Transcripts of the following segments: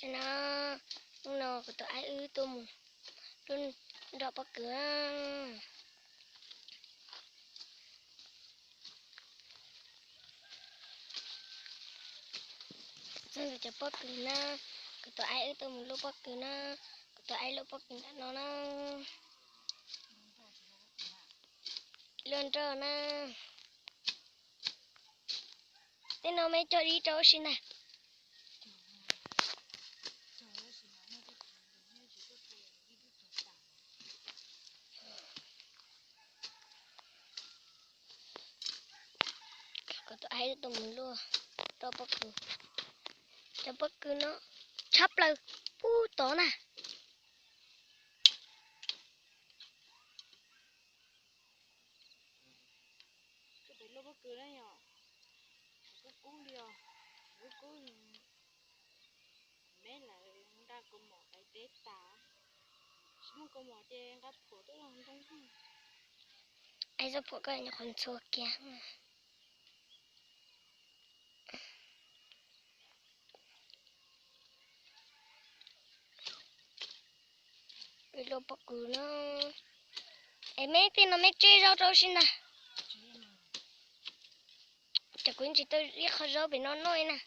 No, hnub no kuv tus aib wb tuaj mus luaj nroj pob kws. Txog ntawm cov pob kws na, kuv tus aib wb tuaj mus luaj pob kws na, kuv tus aib luaj pob kws ntawm no na. Luaj nroj na. Tej no me cog dib rau ua si ntag. Kuv tus aib tuaj mus luaj rau pob kws. Cov pob kws no tshab plaws pub tod na. Peb luaj pob kws na yom, kub kub li os, kub kub. Me lawv nqa kaus mom pais teb tas, tsis muaj kaus mom ces nqa phuam tuaj ntoo. Aib, txhob phuam, koj nyuam qhuav ntxhua kiag. Peb luaj pob kws na. Es me tej no me tseb zaub rau si ntag. Ces kuv tsis tau ib qho zaub pem no noj li na.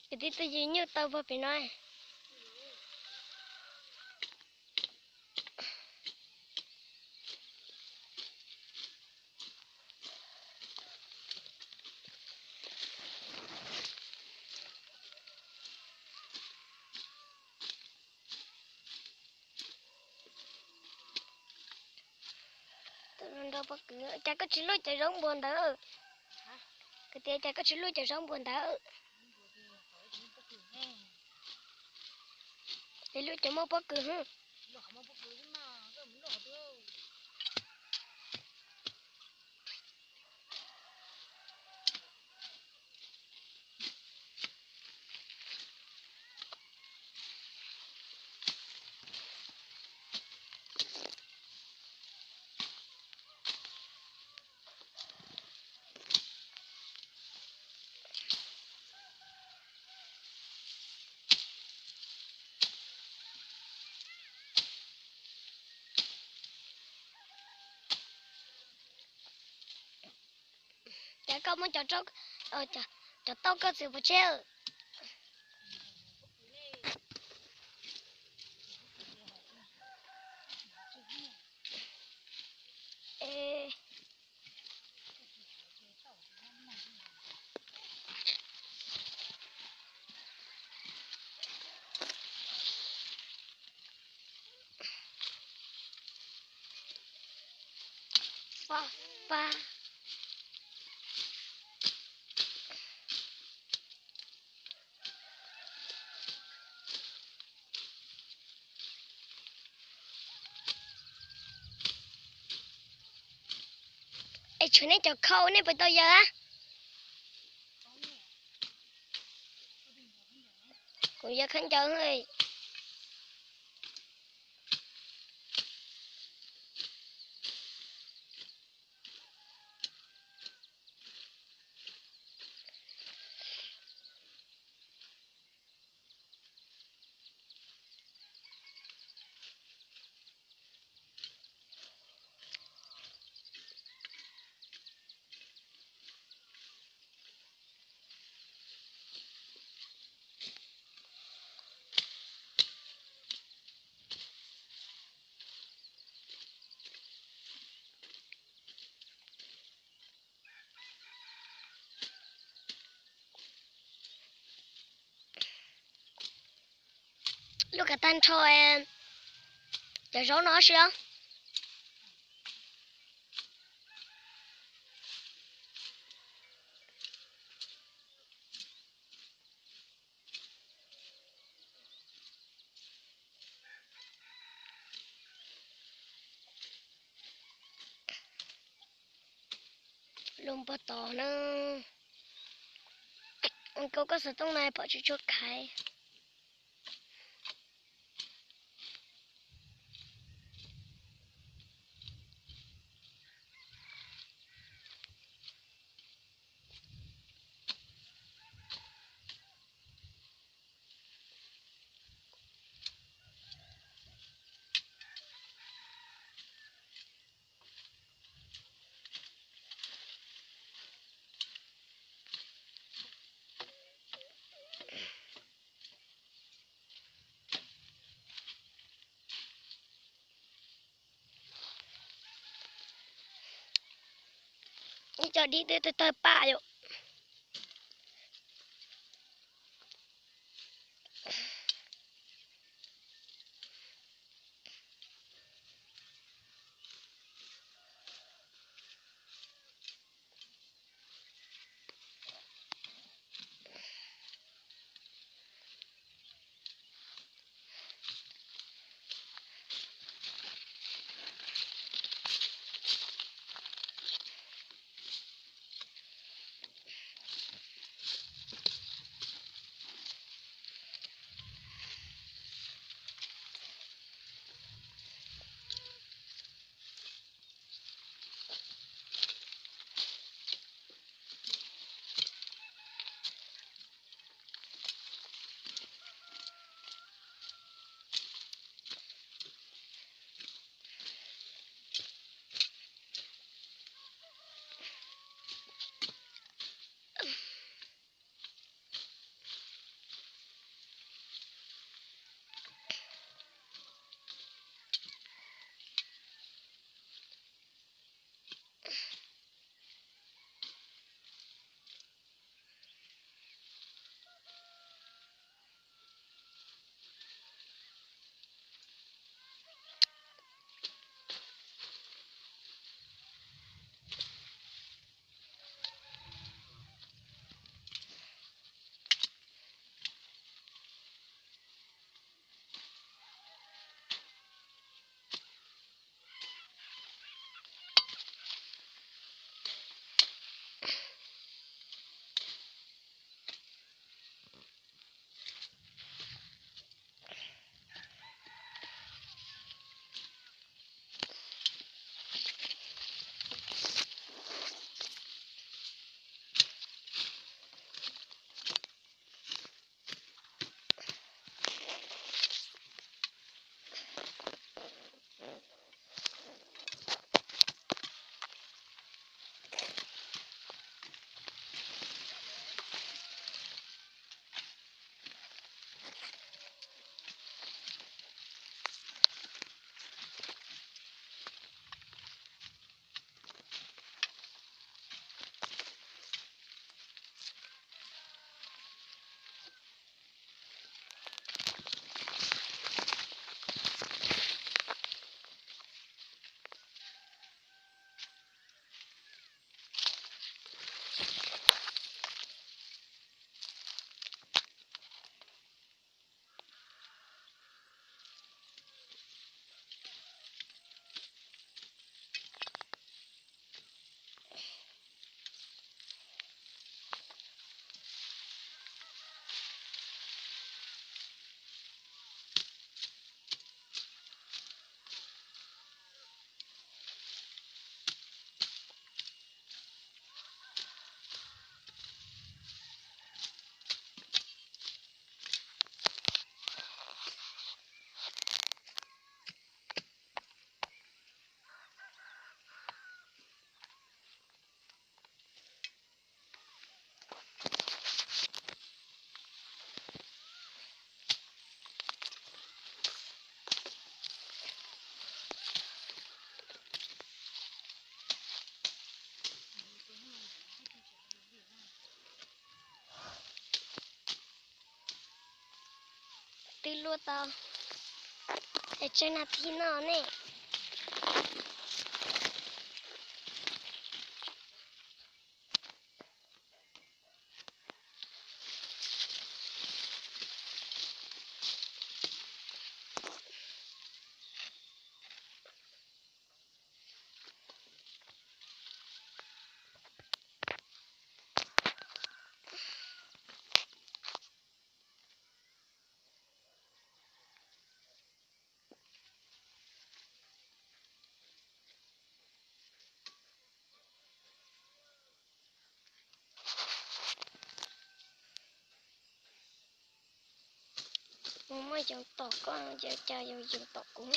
Kwv tij, twb yws nyuj tau pog pem no. Nroj pob kws, cas koj tsis luaj cov zaub npua ntawd? Kuv tias cas koj tsis luaj cov zaub npua ntawd? Es luaj cov muaj pob kws hwb. Cas koj muab cov, cov tauj koj txiav pov tseg. Pab pab. Es tshwm nej cov khau nej puas tau yaws a? Kuv yaws khaub ncaws. Luaj kom tag nrho cov zaub no si os. Lub npog tod na. Koj, koj xov tooj na pom tsis tshua khaiv. Ib co dib twb tawg tawg paj yom. Twb luaj tau, es tsawg nas this no ne? Muaj yoov tom koj ces cas yoov yoov tom kuv.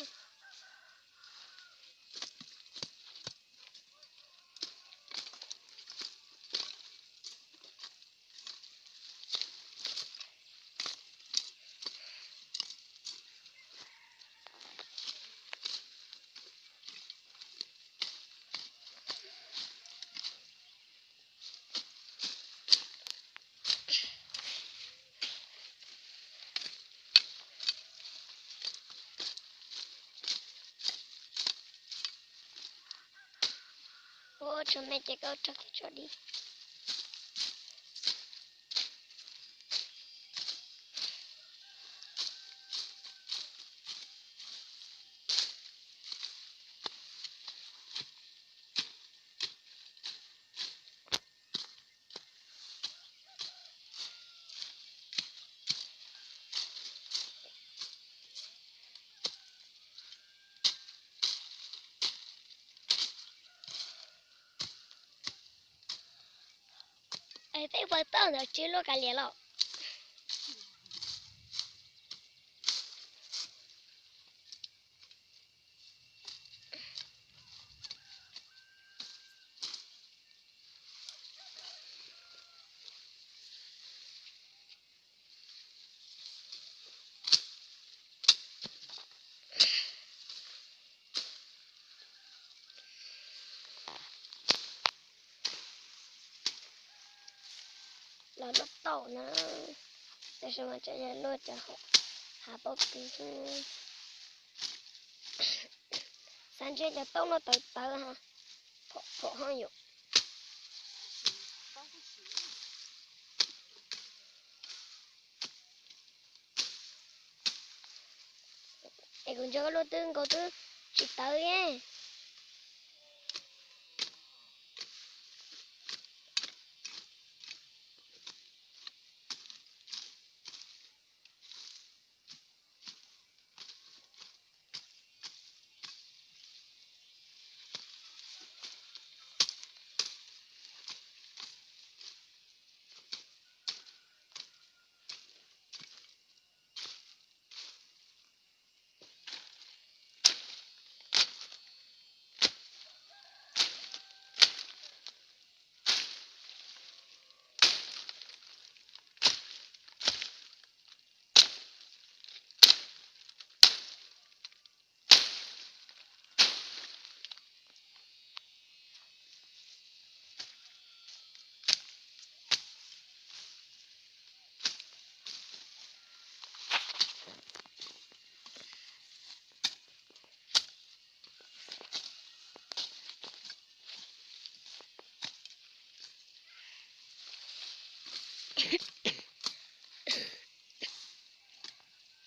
Ua tso me ces koj rau kiag tso di. Es tej pawg tauj ntawd tsis luaj kav liam los? Los luaj tauj na, tab sis mas tseem yog luaj cov hav pob kws. Xav ntshe cov tauj no tawv tawv ha, phom phom ho yom. Es kuv ntsia koj lub twb nkaus twb tsis tawv li.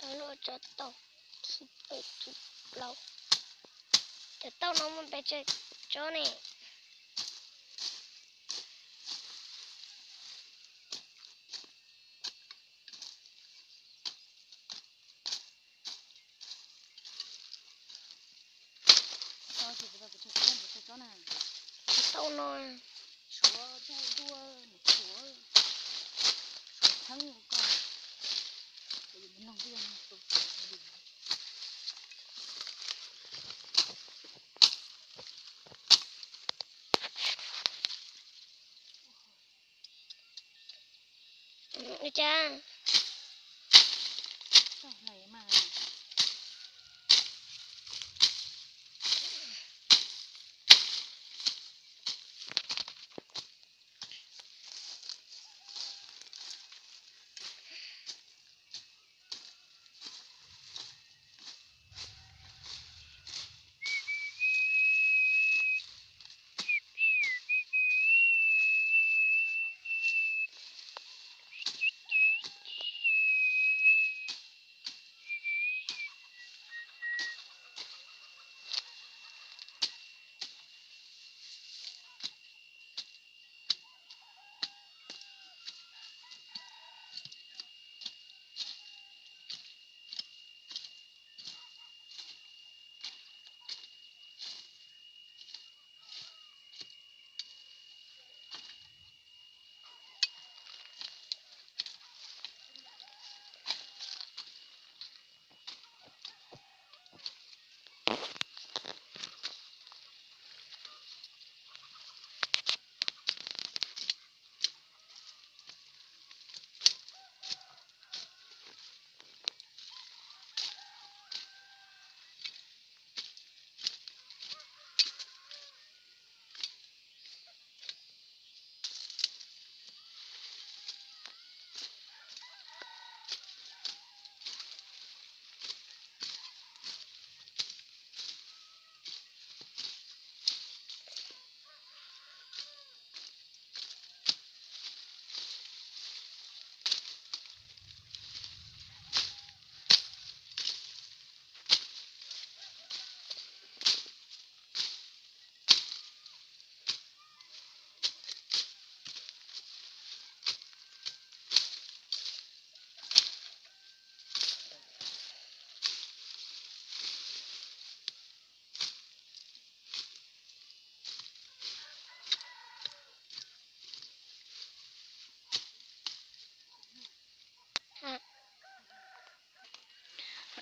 Tau luaj tso tau, peb plaub. Cov tauj no muaj pes tsawg tsob ne? Tauj no, ua cas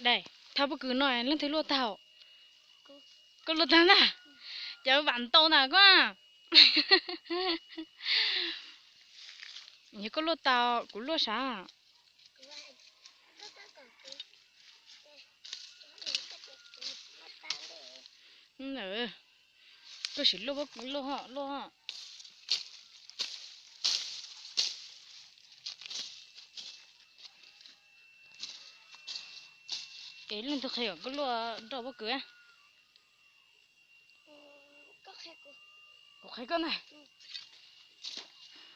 Dais, thaj pob kws no leej twg luaj tag? Koj luaj tag ntag. Cov vam ntau ntag koj. Yog koj luaj tag kuv luaj sav. Koj sim luaj pob kws luaj luaj. Es leej twg qhia kom koj luaj nroj pob kws? Kuv qhia koj ntag.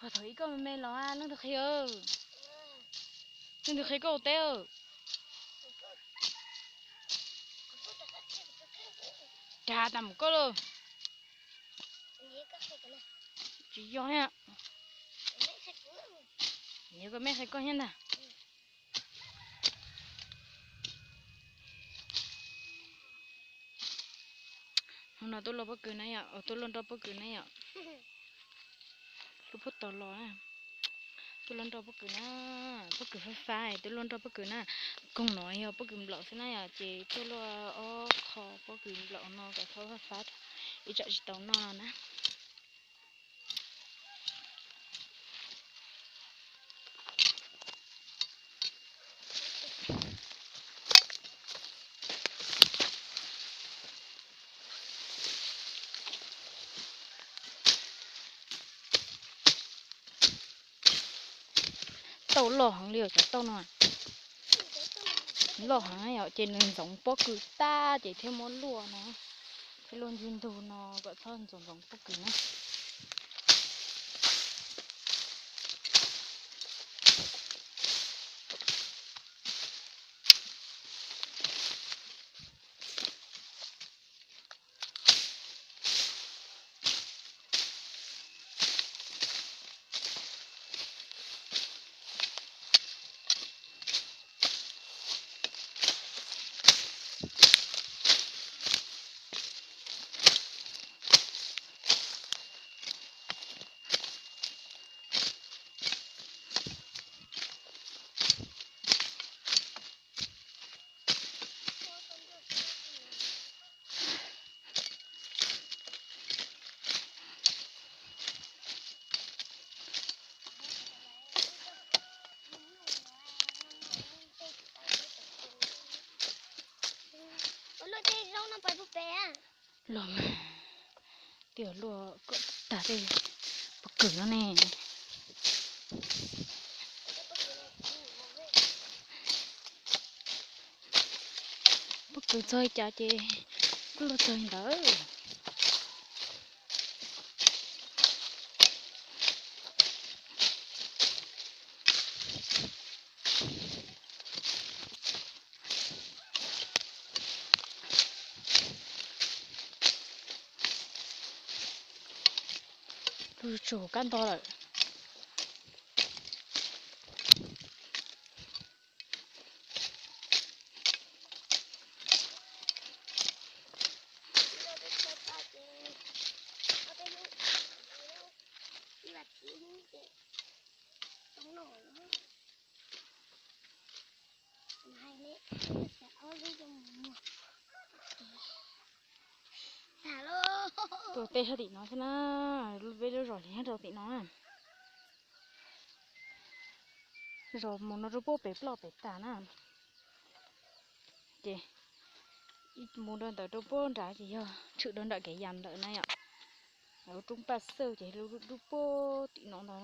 Thaum ib koj me me los leej twg qhia? Leej twg qhia koj ua teb? Dag tas mus koj lauj. Tsis yog, yog koj me qhia koj thiab ntag. Hnub no tuaj luaj pob kws na yom, tuaj luaj nroj pob kws na yom. Lub pob tod los, tuaj luaj nroj pob kws na, pob kws fab fab, tuaj luaj nroj pob kws na. Koog no yog pob kws nplaum xwb na yom, ces tuaj luaj ob qho pob kws nplaum no kom txhob fab fab, ib tsam tsis tau noj no na. Tauj loj heev li os, cov tauj no loj heev yom, ces nws ntxoov pob kws tag ces thiaj muab luaj no, thiaj luaj ncig ntug no kom txhob ntxoov ntxoov pob kws na. Los mas, twb luaj kom tag tej pob kws no ne. Pob kws txog li cas ces kuj luaj txog li ntawd. Lub tsuag kab ntog lawm. Tuaj teb sab tim no xwb na, peb lub zos li nyob rau tim no na. Zos mus no rau puag pem ploj pem tas na. Ces mus rau ntawm rau puag nrad ces yog tshwm rau nram kev yas ntawm na yom. Lub roob Paj Xawj ces lub puag tim no ntag.